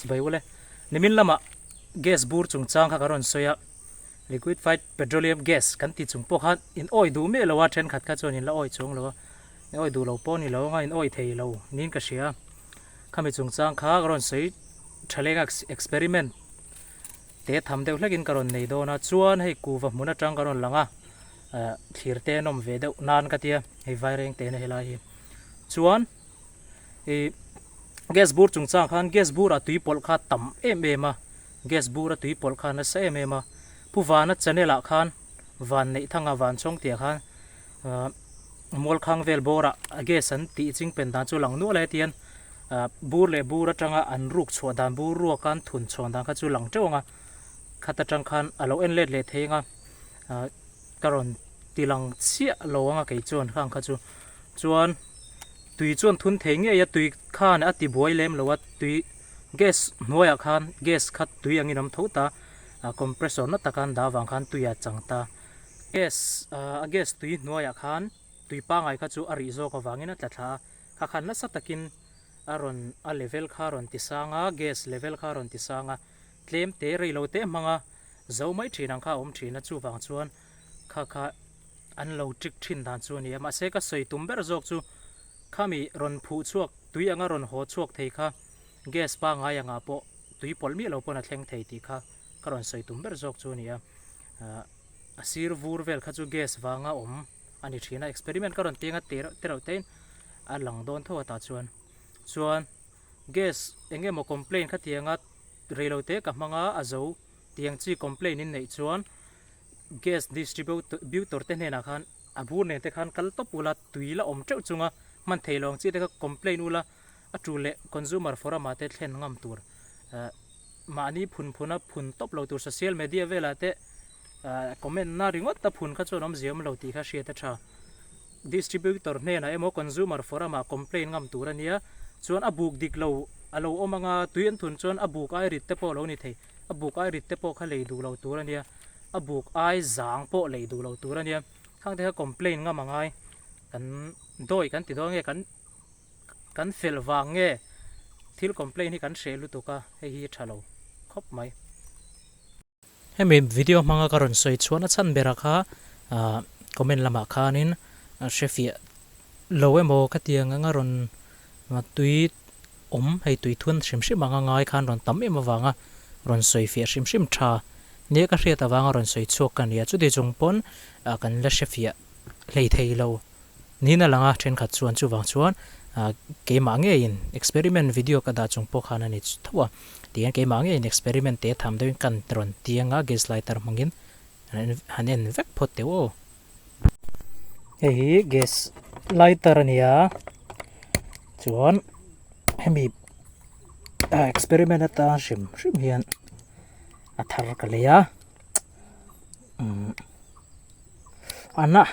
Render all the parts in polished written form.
Chibai ule nimin lamah gas bur chungchang kha ka rawn sawi a liquefied petroleum gas kan tih chung pawh khan in awi duh miah lo a thenkhat kha chuan in la awi chuang lo a in awi duh lo pawh a ni lo anga in awi thei lo niin ka hria khami chungchang kha ka rawn sawi tha leng a experiment te tham deuh hlekin ka rawn nei dawn a chuan hei kuva hmun atang ka rawn lang a ah thlir te an awm ve deuh nan ka tia hei vaireng te na helai hi chuan ih gas bur chungchang khan gas burah tui pawlh kha tam em em a gas bura tui pawlh kha nasa em em a pu vana channel ah khan van neih thanga van chawng tih ah khan ah mualkhang vel bawrah a gas an tih ching pen dan chu a lang nual a hetiang ah bur leh bur atanga an ruk chhuah dan bur ruak a an thun chhuah dan kha chu a lang teuh ang a khat atang khan a lo en let leh thei ang a ah ka rawn ti lang chiah lo ang a kei chuan khang kha chu chuan tui chuan thun thei ngei a tui khan a ti buai lem lo a tui gas hnuaiah khan gas kha tui angin a awm tho ta ah compressor na taka an dah avang khan tui a chang ta. Gas a gas tui hnuaiah khan tui pangai kha chu a rih zawk avangin a tla thla a, kha khan nasa takin a rawn a level kha a rawn ti sang a, gas level kha a rawn ti sang a, tlem te rei lo te hmanga zo mai thin ang kha a awm thin a, chuvang chuan kha kha an lo trick thin dan chu a ni a, mahse ka sawi tum ber zawk chu khami rawn phuh chhuak tui anga rawn haw chhuak thei kha gas pangai angah pawh tui pawlh miah lo pawn a thleng thei tih kha ka rawn sawi tum ber zawk chu a ni a. A sir vur vel kha chu gas vanga awm a ni thin a experiment ka rawn ti anga te reuh te reuh te in a lang dawn tho a tah chuan chuan gas eng emaw complain kha tianga reilo te ka hmang a a zo tiang chi complain in neih chuan gas distributor te hnenah khan a bur nen te khan kal tawp ula tui la awm teuh chunga hman thei lo ang chi te kha complain ula a tul leh consumer forum ah te thlen ngam tur eh mahni phun phun a phun tawp lo tur social media velah te ah comment na ringawt a phun kha chuan awmzia awm lo tih kha hriat a tha. Distributor hnenah emaw consumer forum ah complain ngam tur a nia chuan a buk dik lo a lo awm anga tui an thun chuan a buk ai rit te pawh a lo ni thei a buk ai rit te pawh kha lei duh lo tur a nia a buk ai zang pawh lei duh lo tur a nia khang te kha complain ngam a ngai kan dawi kan ti dawn nge kan Kan fel vang nge thil complain hi kan hreh lutuk a, hei hi tha lo khawp mai. Hemi video hmanga ka rawn sawi chhuahna chhan berah kha comment lamah khanin hrefiah lo emaw ka ti ang anga rawn tui awm hei tui thun hrim hrim anga ngai khan rawn tam em avanga rawn sawi fiah hrim hrim tha nia ka hriat avanga rawn sawi chhuak ka ni a, chuti chung pawn kan la hrefiah hlei thei lo. Niin a lang a, thenkhat chuan chuvang chuan keimah ngeiin experiment video ka dah chung pawh khan a ni tho a, tihian keimah ngeiin experiment te tham deuhin kan rawn ti anga gas lighter hmangin han en vek phawt teh aw. Hei hi gas lighter a ni a, chuan hemi experiment atan hrim hrim hian a thar ka lei a, umm. Ana.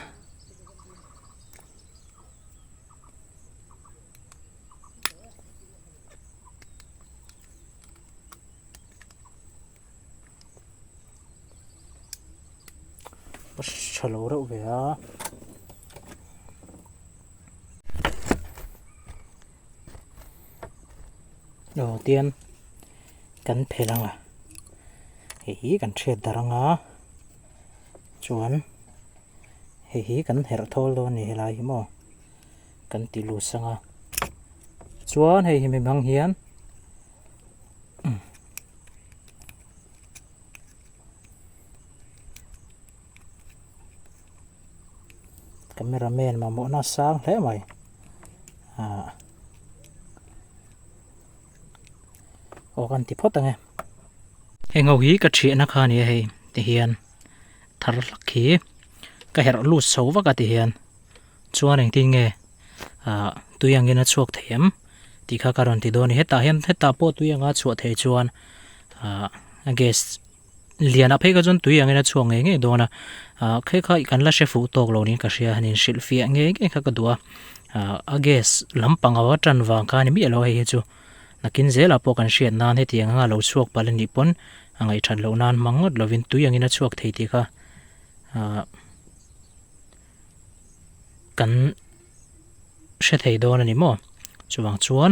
Tha lo reuh ve a. Aw tian kan phelh ang a hei hi kan hriat darh ang a. Chuan hei hi kan herh thawl dawn a ni helai hi maw kan ti lut sang a chuan hei hi mi hmang hian camera man mamawhna a sang hle mai ah aw kan ti phawt ang e. Heng ho hi ka thiahna kha a ni a hei tihian thar hlak hi ka herh lut chho vak a tihian chuan engtin nge ah tui angin a chhuak thei em tih kha ka rawn ti dawn a ni hetah hian hetah pawh tui anga chhuah theih chuan ah gas lianah phei kha chuan tui angin a chhuak ngei ngei dawn a ah khe kha kan la hre fuh tawk lo niin ka hria a han inhrilh fiah ngei ngei kha ka duh a. Ah a gas lampang a va tan vang kha a ni miah lo a hei hi chu nakin zelah pawh kan hriat nan hetiang anga lo chhuak palh a nih pawn a ngaihthat loh nan hmang ngawt lovin tui angin a chhuak thei tih kha ah kan hre thei dawn a ni maw chuvang chuan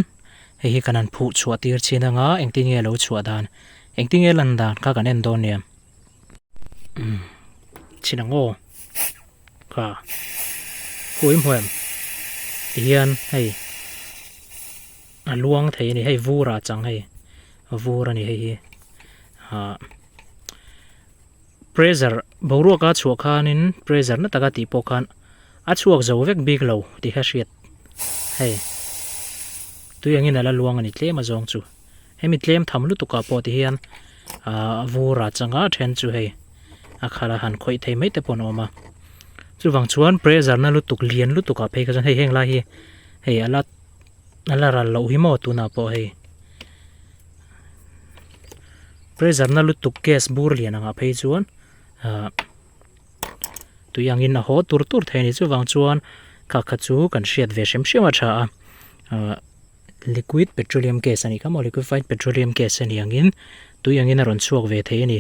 hei hi kan han phuh chhuah tir chin anga engtin nge lo chhuah dan engtin nge lan dan kha kan en dawn nia umm chhin ang aw. Kha khuai hmuam ti hian hei a luang thei a ni hei vur ah chang hei vur a ni hei hi ah pressure boruak a chhuah khanin pressure na taka tih pawh khan a chhuak zo vek bik lo tih kha hriat hei tui angin a la luang a ni tlem a zawng chu hemi tlem tham lutuk ah pawh ti hian ah vur ah changa then chu hei a khal a han khawih thei mai te pawh an awm a chuvang chuan pressure na lutuk lian lutuk ah phei kha chuan hei heng lai hi hei a la a la ral loh hi maw tunah pawh hei pressure na lutuk gas bur lian angah phei chuan ah tui angin a haw tur tur thei a ni chuvang chuan kha kha chu kan hriat ve hrim hrim a tha a ah liquid petroleum gas a nih kha maw liquefied petroleum gas a ni angin tui angin a rawn chhuak ve thei a ni.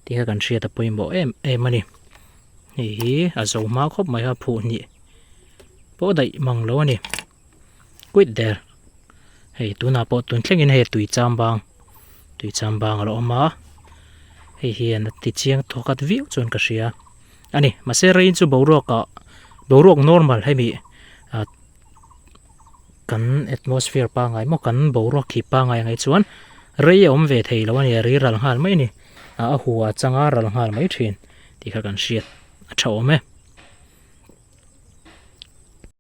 Tih kha kan hriat a pawimawh em em a ni. Hei hi a zo hma khawp mai a phuh hnih pawh daih mang lo a ni. Quit der. Hei tunah pawh tun thlengin hei tui cham bang tui cham bang a lo awm a. Hei hian a ti chiang thawkhat viau chuan ka hria a ni. Mahse rain chu boruak ah boruak normal hemi ah Kan atmosphere pangai maw kan boruak khi pangai ang hi chuan rei a awm ve thei lo a ni a ri ral nghal mai a ni a hua changa ral nghal mai thin tih kha kan hriat a tha awm e.